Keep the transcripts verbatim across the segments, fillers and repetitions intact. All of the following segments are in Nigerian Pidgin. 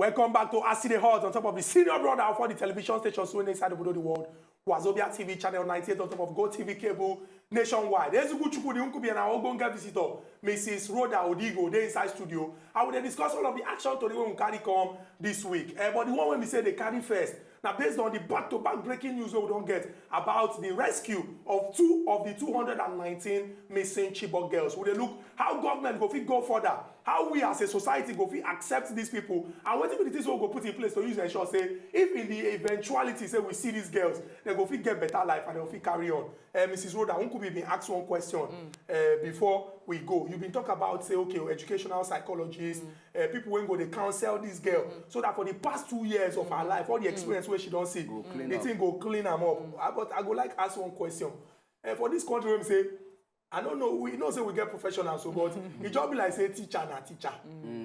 Welcome back to Aside Hot on top of the senior brother of all the television stations wey dey inside obodo the world, Wazobia T V channel ninety-eight on top of Go T V cable nationwide. Ezugu Chukwu the Nkubi and our ogbonge visitor, Missus Rhoda Odigo, dey inside studio. And we dey discuss all of the action tori wey we carry come this week. Eh, but the one wey we say dey carry first, na based on the back-to-back breaking news wey we don get about the rescue of two of the two hundred and nineteen missing Chibok girls. We dey look how government go fit go further, how we as a society go fit accept these people, and wetin be the things wey we go put in place to use ensure say if in the eventuality say we see these girls, dem go fit get better life and dem go fit carry on. Uh, Missus Rhoda, Nkubi bin ask one question uh, before we go. You bin talk about say, okay, educational psychologists, uh, people wey go dey counsel this girl, so that for the past two years of her life, all the experience wey she don see, the thing go clean am up. Ah, but I go like ask one question. Uh, for this country, wey be say, I don't know, we know say we get professionals, so, but e just be like say teacher na teacher.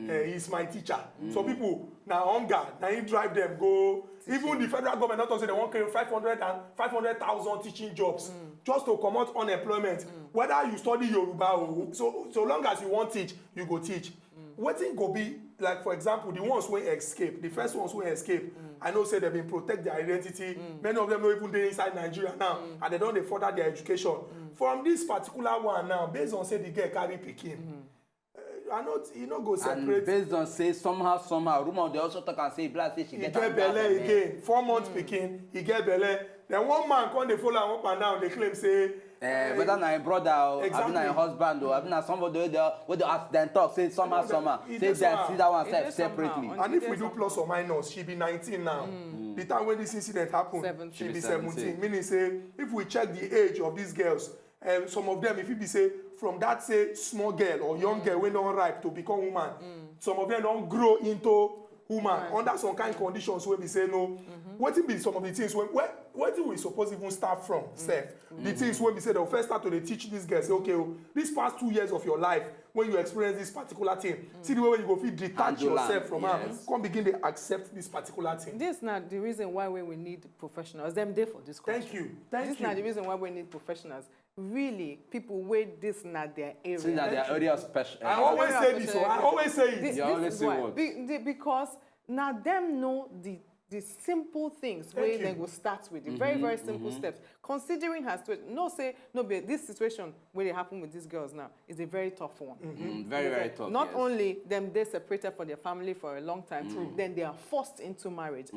Uh, he's my teacher. Some people, na hunger, na him drive them go. Even the federal government don talk say dem wan create five hundred and five hundred thousand teaching jobs just to comot unemployment. Whether you study Yoruba o, so, so long as you wan teach, you go teach. Wetin go be, like, for example, the ones wey escape, the first ones wey escape, I know say dem bin protect their identity. Many of them no even dey inside Nigeria now, and dem don dey further their education. From this particular one now, based on say the girl carry pikin, uh, I no, e no go separate. And based on say somehow, somehow, rumor dey also talk and say e be like say she get belle again. Four months pikin, e get belle. Then one man come dey follow am up and down, dey claim say, eh, whether na im brother o, abi na im husband o, abi na somebody wey dey, wey dey, as dem talk say somehow, somehow, say dem see that one sef separately. And if we do plus or minus, she be nineteen now. The time when this incident happen, she be seventeen. Meaning say, if we check the age of these girls, um, some of them, if you be say, from that say small girl or young girl wey don ripe to become woman, some of them don grow into woman under some kind conditions wey be say no. Wetin be some of the things wey, wey, wetin we suppose even start from sef? The things wey be say dem first start to dey teach this girl say, okay o, this past two years of your life when you experience this particular thing, see the way wey you go fit detach yourself from am, come begin dey accept this particular thing. This na the reason why we, we need professionals. Dem dey for this country. Thank you. Thank you. This na the reason why we need professionals. Really, people wey this na their area. Say na their area of special. I always say this, so I always say it. This, you always say what? Be, the, because na dem know the the simple things wey dem go start with, the very, very simple steps. Considering her situation, no say no be this situation wey dey happen with these girls now is a very tough one. Very, very tough. Not only dem dey separated from their family for a long time, then they are forced into marriage.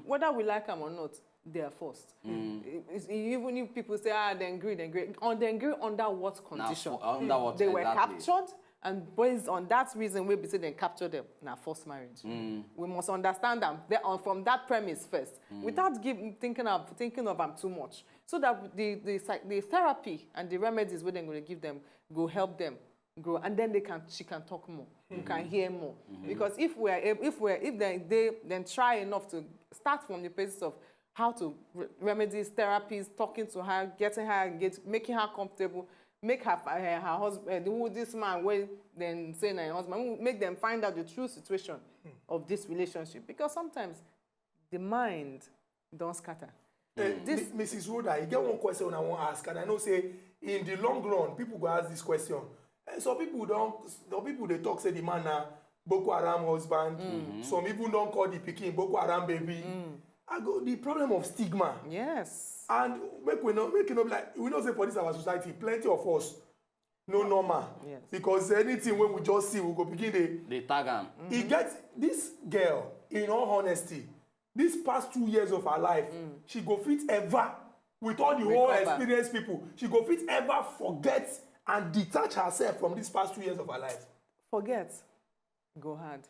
Whether we like am or not, they are forced. Even if people say, ah, dem gree, dem gree. On dem gree under what condition? They were captured, and based on that reason wey be say dem capture them, na forced marriage. We must understand am from that premise first, without give, thinking of, thinking of am too much, so that the, the, the therapy and the remedies wey dem go give them go help them grow, and then they can, she can talk more, you can hear more. Because if we're ab-, if we're, if they, they then try enough to start from the basis of how to re-, remedies, therapies, talking to her, getting her engaged, making her comfortable, make her, her, her husband, who this man wey dem say na im husband, make them find out the true situation of this relationship. Because sometimes the mind don scatter. Eh, this Mi-, Missus Rhoda, e get one question I wan ask, and I know say in the long run, people go ask this question. Eh, some people don, some people dey talk say the man na Boko Haram husband. Some even don call the pikin Boko Haram baby. I go, the problem of stigma. Yes. And make we no, make e no be like, we know say for this our society, plenty of us no normal. Yes. Because anything wey we just see, we go begin dey tag am. E get this girl, in all honesty, this past two years of her life, she go fit ever, with all the whole experience people, she go fit ever forget and detach herself from this past two years of her life? Forget go hard.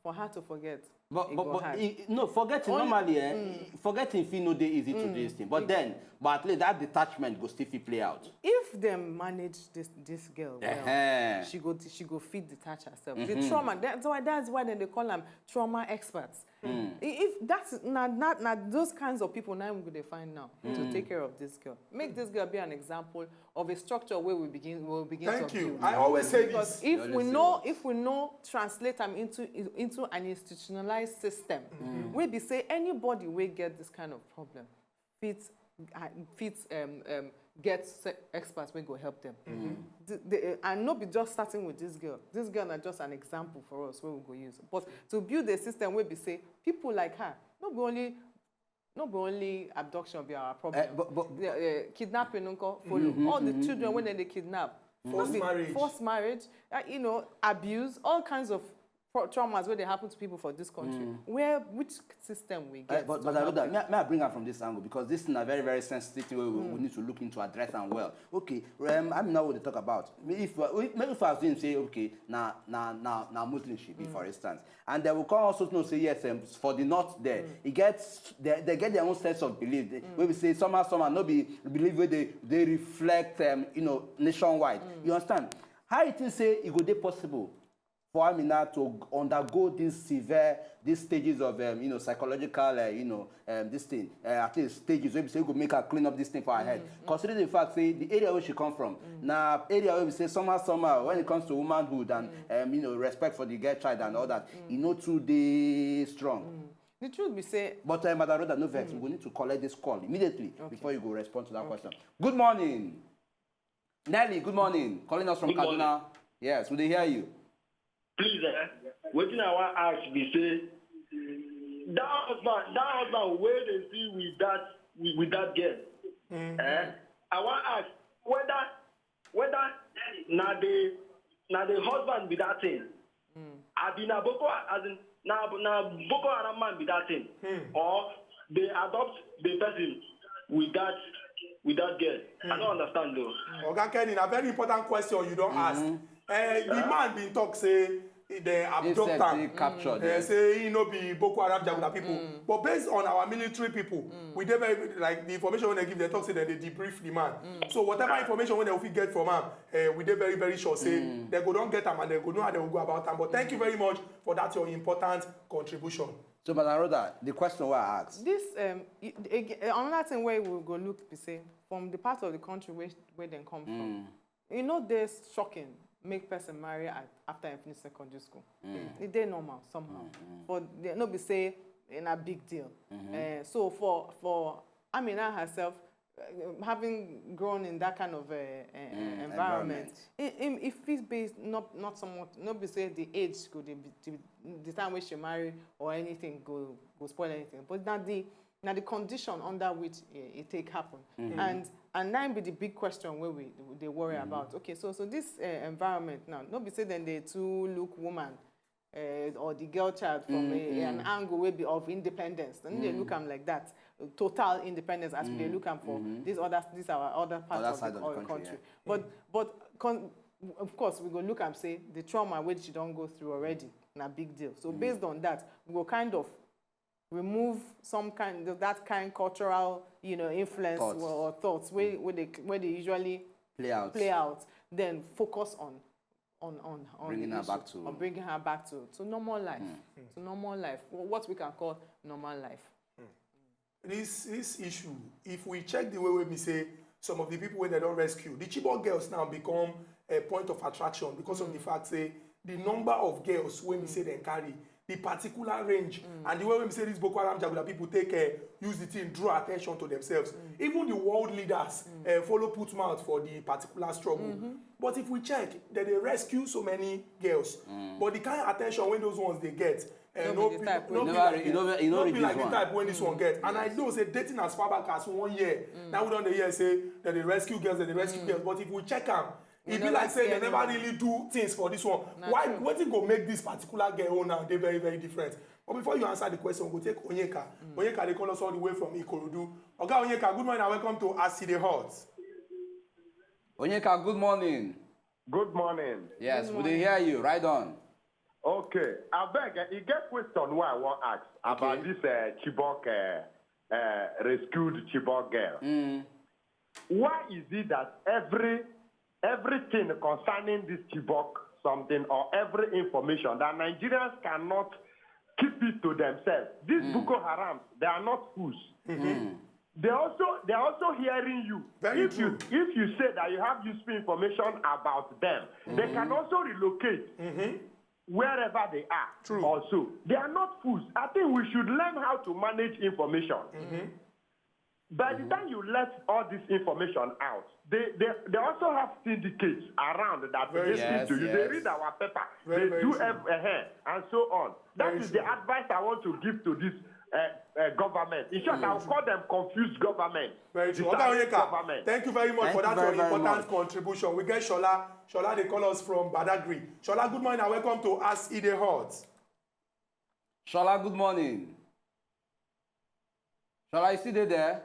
For her to forget. But, but, but e, no, forgetting normally, eh, forgetting fit no dey easy to this thing. But then, but at least that detachment go still fit play out. If dem manage this, this girl well, she go, she go fit detach herself. The trauma, that's why, that's why dem dey call am trauma experts. If that's na, na, na those kinds of people now we go dey find now to take care of this girl. Make this girl be an example of a structure where we begin, we begin to build. Thank you. I always say this. Because if we know, if we know, translate am into, into an institutionalized system, wey be say anybody wey get this kind of problem fit, uh, fit, um, um, get se- experts wey go help them. The, the, and no be just starting with this girl. This girl na just an example for us wey we go use. But to build a system wey be say people like her, no be only no be only abduction be our problem. Eh, but- but- Yeah, eh, kidnapping nko follow. All the children wey dem dey kidnap. Forced No be- marriage. Forced marriage. Uh, you know, abuse, all kinds of pro- traumas wey dey happen to people for this country. Where which system we Uh, get? but to but I know help that them? may, I- may I bring am from this angle because this is a very very sensitive thing we, we, we need to look into address and well. Okay, um, I'm now going to talk about if if if I assume say okay na na na na Muslim she be for instance, and they will come also know say yes um, for the north there e get they, they get their own sense of belief. They, wey we say somehow somehow no be belief wey dey dey reflect um, you know nationwide. You understand? How you think say e go dey possible for Amina to undergo these severe these stages of um, you know psychological uh, you know um, this thing uh, at least stages wey be say go make her clean up this thing for her head considering the fact say the area where she come from na area wey be say somehow somehow when it comes to womanhood and um, you know respect for the girl child and all that e no too dey strong. The truth be say But uh, Madam Rhoda, no vex, we go need to collect this call immediately before you go respond to that question. Good morning. Nelly, good morning. Calling us from Kaduna. Yes, we dey hear you. Please, eh, wetin I wan ask be say that husband, that husband wey dey see with that with, with that girl, eh, I wan ask whether whether na the na the husband be that thing. Abi na Boko as in na na Boko Haram man be that thing, or they adopt the person with that with that girl. I don't understand though. Oga Kenny, na very important question you don ask. Eh, the man bin talk say they He abduct said they am. captured. Eh, Yes. say he no be Boko Haram jaguda people, but based on our military people, we dey very like the information wey dem give, dem talk say dem dey debrief the man. So whatever information wey dem fit get from am, eh, we dey very very sure say dem go don get am and dem go know how dem go go about am. But thank you very much for that your important contribution. So, Madam Rhoda, the question wey I ask. This um, y- ag- another thing wey we go look be say from the part of the country where where dem come from, e no dey shocking make person marry at, after e finish secondary school. E dey normal somehow, but they no be say e na big deal. Eh, so for for Amina herself, uh, having grown in that kind of uh, uh, environment, Environment. It, it, it fit be not not somewhat not be say the age go dey be the, the time wey she marry or anything go go spoil anything, but na the na the condition under which e, e take happen, and and na im be the big question wey we we dey worry about. Okay, so so this uh, environment now no be say dem dey too look woman uh, or the girl child from a, an angle wey be of independence. Dem no dey look am like that, total independence as we dey look am for this other this our other part Other of side the of the cul- country, country. But but con- of course we go look am say the trauma wey she don go through already na big deal. So based on that, we go kind of remove some kind of that kind cultural you know influence Thoughts. or, or thoughts wey wey dey wey dey usually Play out. play out, then focus on on on on Bringing the her issue back to- or bringing her back to to normal life, to normal life, wh- what we can call normal life. This this issue, if we check the way wey be say some of the people wey dem don rescue, the Chibok girls now become a point of attraction because of the fact say the number of girls wey be say dem carry, the particular range, and the way wey be say this Boko Haram jaguda people take uh, use the thing draw attention to themselves. Even the world leaders uh, follow put mouth for the particular struggle. But if we check, dem dey rescue so many girls, but the kind attention wey those ones dey get, uh, No no be the be type no wey be Never like re- you no- you no no be reach like this the one. type wey this one get. And I know say dating as far back as one year, now we don dey hear say dem dey rescue girls, dem dey rescue girls. But if we check am, e be never like say see dem never anyone. Really do things for this one. Na Why true. Wetin go make this particular girl own now dey very very different? But before you answer the question, we go take Onyeka. Onyeka dey call us all the way from Ikorodu. Oga Onyeka, good morning and welcome to As E Dey Hot. Onyeka, good morning. Good morning. Yes, we dey hear you. Right on. Okay, abeg, eh, e get question wey I wan ask about Okay. this uh, Chibok uh, uh, rescued Chibok girl. Mm. Why is it that every everything concerning this Chibok something or every information that Nigerians cannot keep it to themselves? This Boko Haram, they are not fools. They also they are also hearing you. Very if true. you if you say that you have useful information about them, they can also relocate wherever they are. True. Also, they are not fools. I think we should learn how to manage information. By the time you let all this information out, they, they, they also have syndicates around that they speak to you. They read our paper, they do every, uh, and so on. That is the advice I want to give to this uh, uh, government. In short, I'll call them confused government. Very true. Oga Onyeka, thank you very much for that your important contribution. We get Shola. Shola, they call us from Badagry. Shola, good morning and welcome to As E Dey Hot. Shola, good morning. Shola, you still dey there?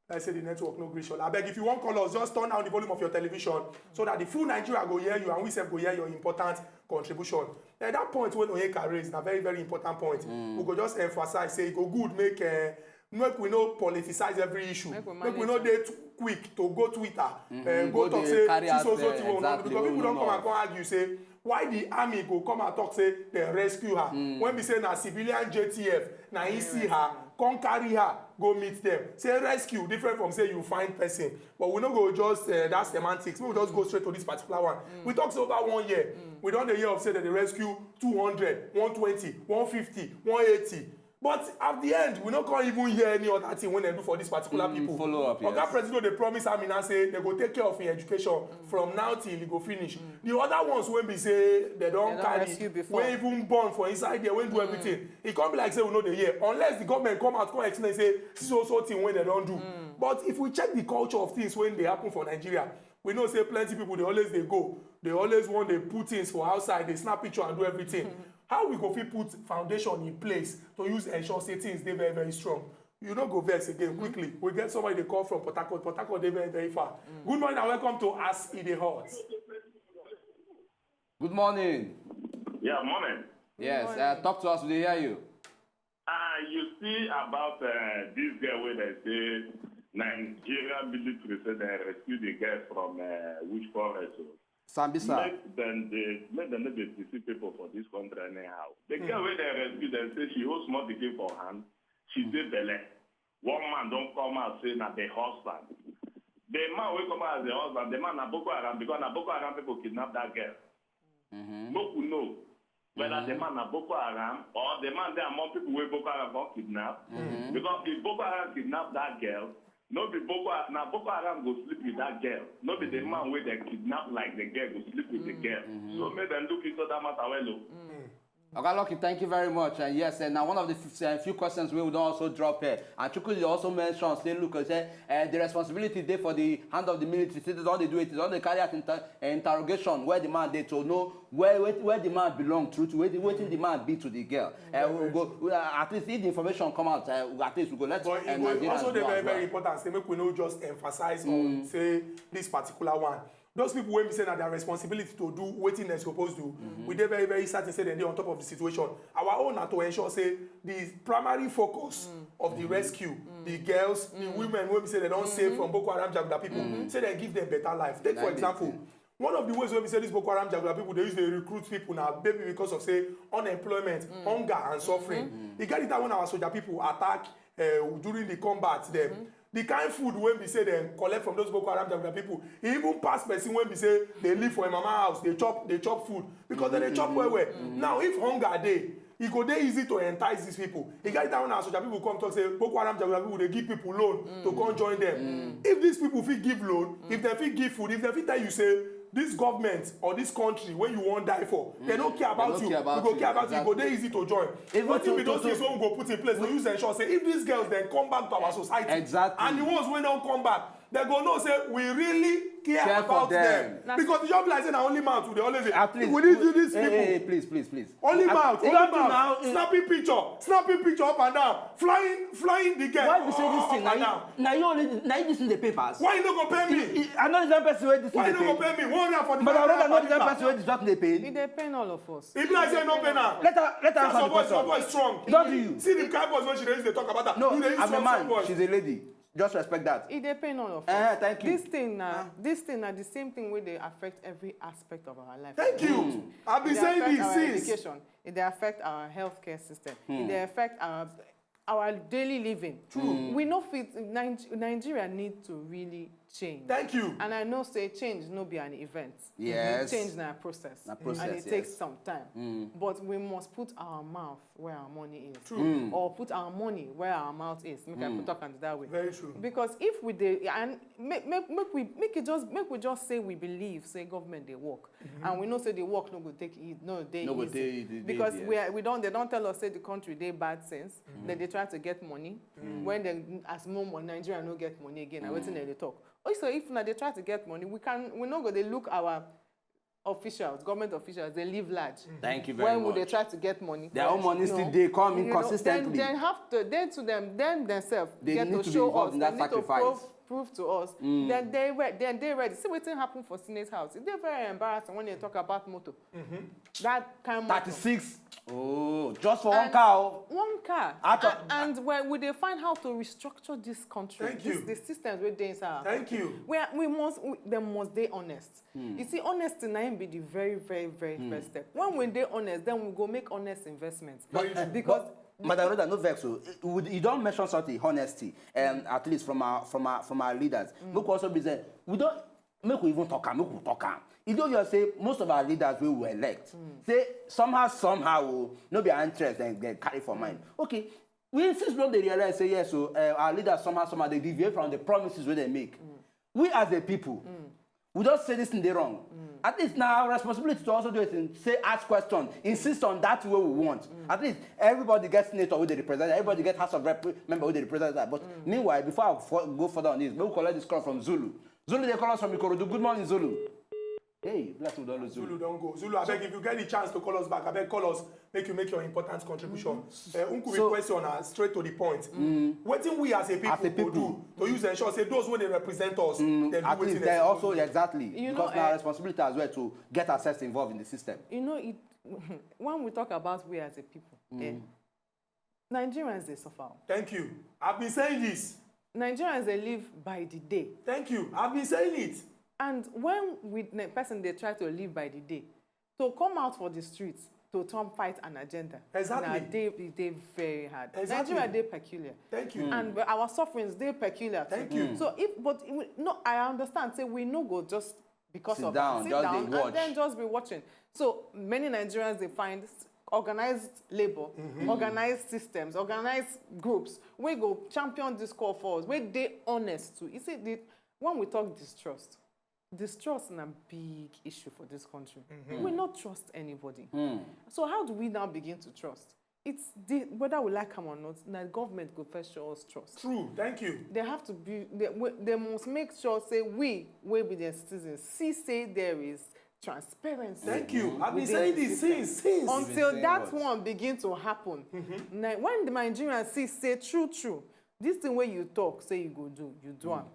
I say the network no gree, Shola. Abeg, if you wan call us, just turn down the volume of your television so that the full Nigeria go hear you and we sef go hear your important contribution. Eh, that point wey Onyeka raise na very, very important point. We go just emphasize say e go good make, eh, make we no politicize every issue. Make we no dey too quick to go Twitter, eh, go talk say this so so thing wey we no do, because people don come and come argue say why the army go come and talk say dem rescue her when be say na civilian J T F na he see her, come carry her go meet them. Say rescue different from say you find person. But we no go just, eh, that semantics. We go just go straight to this particular one. We talk say over one year, we don dey hear of say dem dey rescue two hundred, one twenty, one fifty, one eighty. But at the end, we no come even hear any other thing wey dem do for this particular people. Follow up, Oga President dey promise army now say dem go take care of im education from now till e go finish. The other ones wey be say dem don carry, wey even born for inside there, wey do everything, e come be like say we no dey hear, unless the government come out come explain say so so thing wey dem don do. But if we check the culture of things wey dey happen for Nigeria, we know say plenty people dey always dey go, dey always wan dey put things for outside, dey snap picture and do everything. How we go fit put foundation in place to use ensure say things dey very, very strong? You no go vex again. Quickly, we get somebody dey call from Port Harcourt. Port Harcourt dey very, very far. Good morning and welcome to As E Dey Hot. Good morning. Yeah, morning. Yes, uh, talk to us. We dey hear you. Ah, you see about, uh, this girl wey dem say Nigeria military say dem rescue the girl from, uh, which forest? Sambisa. Make dem dey, make dem no dey deceive people for this country anyhow. The girl wey dem rescue, dem say she hold small pikin for hand, she dey belle. One man don come out say na the husband. The man wey come out as the husband, the man na Boko Haram, because na Boko Haram people kidnap that girl. Make we know whether the man na Boko Haram or the man dey among people wey Boko Haram come kidnap. Because if Boko Haram kidnap that girl, no be Boko Haram, na Boko Haram go sleep with that girl. No be the man wey dem kidnap like the girl go sleep with the girl. So make dem look into that matter well o. Oga Lucky, thank you very much. And yes, and now one of the f- uh, few questions we would also drop here. And Chukwueze also mentioned, say, look, say, uh, the responsibility dey for the hand of the military. Say they don dey do it, they don dey carry out inter- uh, interrogation where the man dey to know where where, where the man belong, true to where the, wetin the man be to the girl. Uh, we go we, uh, at least if the information come out, uh, at least we go let. But it uh, go Nigerians also dey know very as very well. Important. Say make we no just emphasize on say this particular one. Those people wey be say na their responsibility to do wetin dem suppose do, we dey very very certain say dem dey on top of the situation. Our own na to ensure say the primary focus of the rescue, the girls, the women wey be say dem don save from Boko Haram jaguda people, say dem give them better life. Take for example, one of the ways wey be say these Boko Haram jaguda people dey use dey recruit people na maybe because of say unemployment, hunger and suffering. E get the time when our soldier people attack uh, during the combat dem. The kind food wey be say dem collect from those Boko Haram jaguda people, e even pass person wey be say dey live for im mama house, dey chop, dey chop food because dem dey chop well well. Now if hunger dey, e go dey easy to entice these people. E get the time when our soldier people come talk say Boko Haram jaguda people dey give people loan to come join them. If these people fit give loan, if dem fit give food, if dem fit tell you say this government or this country wey you wan die for, dem no care about you, we go care about you, e go dey easy to join. Wetin be those things wey we go put in place to use ensure say if these girls dem come back to our society, and the ones wey don come back, dem go know say we really care about them. Because e just be like say na only mouth we dey always dey, we need these people. Please, please, please. Only mouth, only mouth. Snapping picture, snapping picture up and down, flying, flying the girl. Why be say this thing? Now you only, now you this in the papers. Why you no go pay me? I know the person wey this. Why you no go pay me? One hundred forty-five. But I rather know the person wey this not dey pay. E dey pain all of us. E be like say no pain am. Let her, let her answer the question. Your voice strong. Don't do you? See the kind voice wey she dey use dey talk about that. No, I'm a man. She's a lady. Just respect that. E dey pain all of us. Eh, thank you. This thing na, this thing na the same thing wey dey affect every aspect of our life. Thank you. I've been saying this since. Education. E dey affect our healthcare system. E dey affect our our daily living. True. We no fit Nigeria need to really change. Thank you. And I know say change no be an event. Yes. Change na a process. Na process, And it takes yes. some time. But we must put our mouth where our money is. Mm. Or put our money where our mouth is. Make I put talk am that way. Very true. Because if we dey and make, make, make we make it just make we just say we believe say government dey work. And we know say the work no go take e no dey No go easy. dey- dey- dey- Because yes. we are, we don they don tell us say the country dey bad since. They dey try to get money. When they as more money Nigeria no get money again. Na wetin dem dey talk. Also, if na they try to get money, we can we no go dey look our officials, government officials, they live large. Thank you very When much. Would they try to get money? Their own money No. still dey come You know, inconsistently. Then, then have to then to them then themselves They get need to to be show involved us. In They that need to sacrifice. prove, prove to us. Then they re- then they ready. See wetin happen for Senate House. It's very embarrassing when they talk about motor. That kind of motor. Thirty-six. Oh, just for one And- car. Oh. One car. Out of- and, and when we dey find how to restructure this country, Thank this, you. The systems wey dey inside. Our Thank country. You. We, are, we must we, they must dey honest. You see, honesty na im be the very very very first step. When we dey honest, then we go make honest investments. Very true. Because Madam Rhoda, no vex. So you don mention something, honesty. Um, at least from our from our from our leaders. Make we also be say we don't make we even talk am. Make we talk am. You don't just say most of our leaders we will elect. Say somehow somehow oh, no be our interest then get carry for mind. Okay, we since we don dey realize say yes, so uh, our leaders somehow somehow they deviate from the promises wey they make. We as a people, we just say this thing dey wrong. At least now our responsibility to also do it and say ask question, insist on that way we want. At least everybody gets senator wey they represent, everybody gets House of Rep member wey they represent that. But meanwhile, before I fo- go further on this, we collect this call from Zulu. Zulu they call us from Ikorodu. Good morning, Zulu. Hey, bless we don lose Zulu. Zulu don go. Zulu, abeg, if you get the chance to call us back, abeg call us. Make you make your important contribution. Uh, Unkubi So- question uh, straight to the point. Wetin we as a people As a go people. Do to use ensure say those wey dey represent us, dem do At wetin least dem they suppose also do. Exactly You because know, now our eh, responsibility as well to get ourselves involved in the system. You know, it when we talk about we as a people, eh, Nigerians they suffer. Thank you. I've been saying this. Nigerians they live by the day. Thank you. I've been saying it. And when we the person they try to live by the day, to come out for the streets to turn fight an agenda. Exactly. Na dey e dey very hard. Exactly. Nigeria dey peculiar. Thank you. And our sufferings dey peculiar too. Thank you. So if but we, no, I understand say we no go just because Sit of down, that. Sit just down dey watch. And then just be watching. So many Nigerians they find s- organized labor, organized systems, organized groups. We go champion this call for us. We dey honest too. You see, the, when we talk distrust, distrust na big issue for this country. We not trust anybody. So how do we now begin to trust? It's the, whether we like am or not, na government go first show us trust. True. Thank you. They have to be. They, we- they must make sure say we, we be their citizens, see say there is transparency. Thank you. I've been within saying the this system. Since since. Until Been that saying one begin to happen, na- when the Nigerians see say true true, this thing where you talk say you go do, you do am.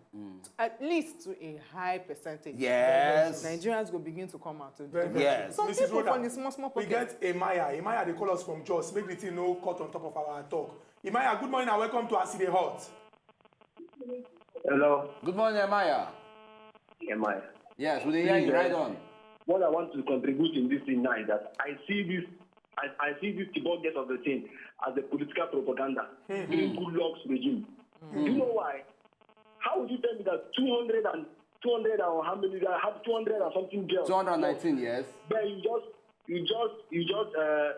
At least to a high percentage. Yes. Nigerians go begin to come out to do Very it. well. Yes. Some Missus people Rhoda, from the small small We pocket. Get Emaya. Emaya they call us from Jos. Make the thing no cut on top of our talk. Emaya, good morning and welcome to As E Dey Hot. Hello. Good morning, Emaya. Emaya. Yes, we dey hear you. Right on. What I want to contribute in this thing now is that I see this I, I see this Chibok get of the thing as a political propaganda during Goodluck's regime. Do you know why? How would you tell me that two hundred and two hundred or how many that have two hundred or something girls? Two hundred nineteen, yes. But you just you just you just uh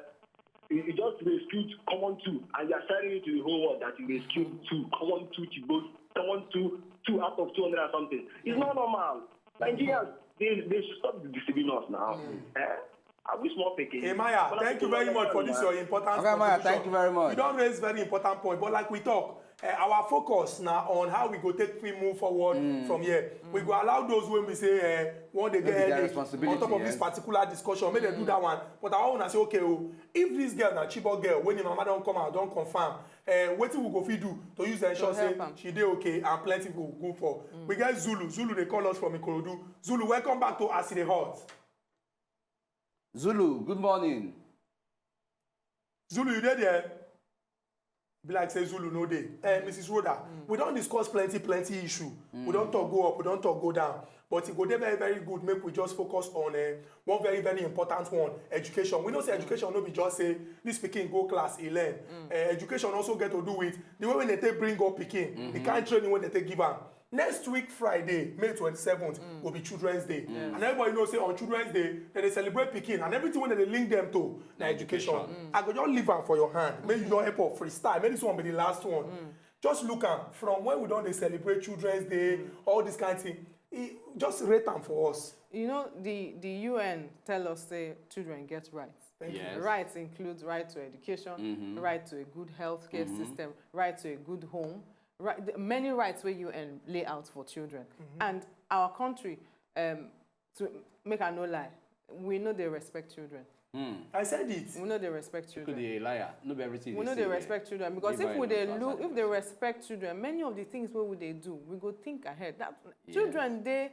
you, you just rescued common two and you are sharing it to the whole world that you rescued two common two Chibok common two two out of two hundred or something. It's not normal. Nigerians they they should stop deceiving us now. Eh? I wish more pikin. Emaya, thank you very much for this your important Okay, Emaya, contribution. Thank you very much. You don raise very important point, but like we talk, uh, our focus now on how we go take free move forward from here. We go allow those when we say uh, one day Maybe get their headache responsibility, on top of this yes. Particular discussion, make dem do that one. But I want to say, okay, oh, if this girl na Chibok girl, when the mama don come out, don confirm, uh, wetin we go fit do to use to ensure To help say am. She dey okay and plenty people go for. We get Zulu. Zulu they call us from Ikorodu. Zulu, welcome back to As E Dey Hot. Zulu, good morning. Zulu, you dey there? Be like say Zulu no dey. Eh, Missus Rhoda, we don discuss plenty plenty issue. We don talk go up, we don talk go down. But e go dey very very good make we just focus on uh, one very very important one, education. We know say education no be just say this pikin go class e learn. Uh, education also get to do with the way wey dem take bring up pikin, the kind training wey dem take give am. Next week, Friday, May twenty-seventh, will be Children's Day. And everybody knows say on Children's Day, dem dey celebrate pikin and everything wey dem dey link them to na education. I go just leave am for your hand. Make you just help us freestyle. Make this one be the last one. Just look am from when we don dey celebrate Children's Day, all this kind thing. E, just rate am for us. You know, the, the U N tell us say children get rights. Thank you. Yes. Rights include right to education, right to a good healthcare system, right to a good home, right, the many rights wey U N lay out for children. And our country, um, to make I no lie, we no dey respect children. I said it. We no dey respect children. You could be a liar. No be everything. We no dey respect children because if we dey look, if they respect children, many of the things wey we dey do, we go think ahead. That children dey,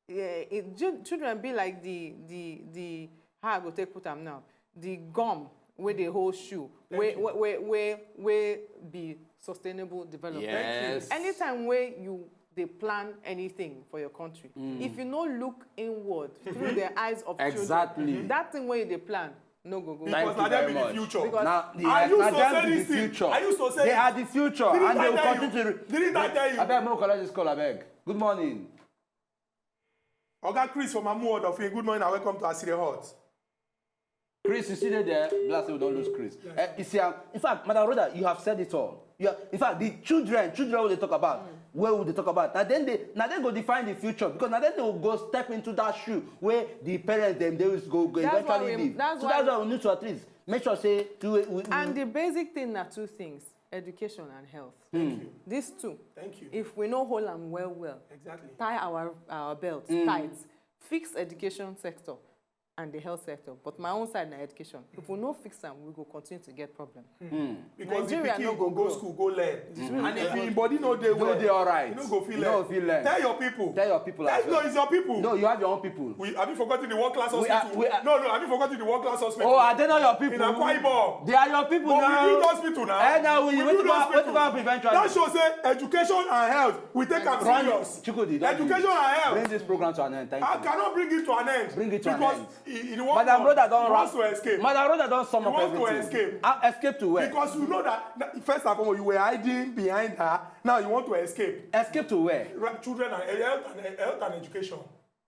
eh, it, chil- children be like the, the, the, how I go take put am now, the gum wey dey hold shoe, wey, wey, wey, wey, wey be sustainable development. Yes. Anytime wey you dey plan anything for your country, if you no look inward through the eyes of children, exactly, that thing wey you dey plan no go go. Because na dem be the future. Because now, the, are you so say this thing? Are you so say they are the future, and they will continue to. Didn't I tell you? Abeg, make we collect this call, abeg. Good morning. Oga Chris from Amuwo Odofin, good morning and welcome to Asire Hot. Chris, you see there, bless, we don't lose Chris. Eh, you see, um, in fact, Madam Rhoda, you have said it all. You are, in fact, the children, children, what they talk about, where would they talk about? Now then they, now they go define the future because now then they will go step into that shoe where the parents them they will go, go eventually live. So that's why we need to at least make sure say to we, we, and the basic thing are two things: education and health. Thank you. These two. Thank you. If we no hold am well well, exactly, tie our, our belt tight, fix education sector and the health sector. But my own side na education. If we no fix am, we go continue to get problem. Because Nigeria no go go school, go learn. And if him body no dey well, dey alright, you no go feel learn. Tell your people. Tell your people. No, it's your people. No, you have your own people. We, have you forgotten the world class hospital? No, no, have you forgotten the world class hospital? Oh, are they not your people? In Akwa Ibom. They are your people now. But we build hospital now. Eh, now we, we build hospital. That shows say education and health, we take am serious. Chukudi, education and health. Bring this program to an end. Thank you. I cannot bring it to an end. Bring it to an end. Because he, he wants to escape. Madam Rhoda don sum up everything. He wants to escape. Ah, escape to where? Because you know that, first and foremost, you were hiding behind her. Now you want to escape. Escape to where? Children and health and, health and education.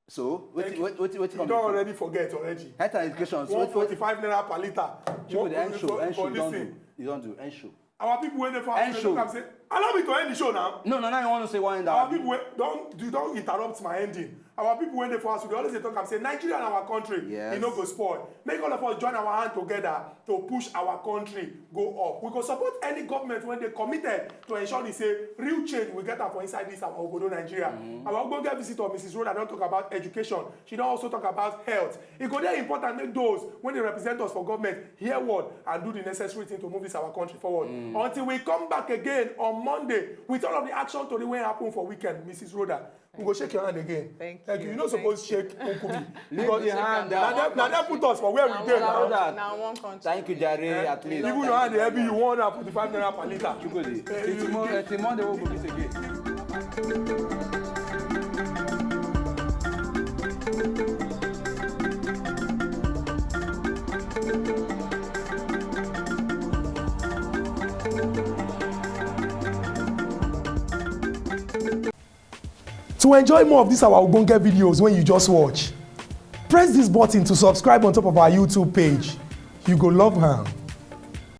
So, wetin, wetin, wetin come before? You don already forget already. Health and education. So one forty-five naira per litre. Chukwu, the end show, end show, you don do. You don do, end show. Our people wey dey for house, dem talk am say, allow me to end the show now. No, no, now you want to say one end. Our people wey don, you don interrupt my ending. Our people wey dey for house, dem always dey talk am say Nigeria na our country, e no go spoil. Make all of us join our hand together to push our country go up. We go support any government wey dey committed to ensuring say real change we get am for inside this our obodo Nigeria. Our ogbonge visitor, Missus Rhoda, don talk about education. She don also talk about health. E go dey important make those wey dey represent us for government hear word and do the necessary thing to move this our country forward. Until we come back again on Monday with all of the action tori wey happen for weekend, Missus Rhoda, we go shake your hand again. Thank you. You no suppose shake Nkubi. Leave the hand down. Na dem, na dem put us for where we dey now. Na one country. Thank you, jare. At least. Even your hand heavy, you one hundred forty-five naira per litre. Chukudi. Till Monday we go meet again. To enjoy more of these our ogbonge videos wey you just watch, press this button to subscribe on top of our YouTube page. You go love am.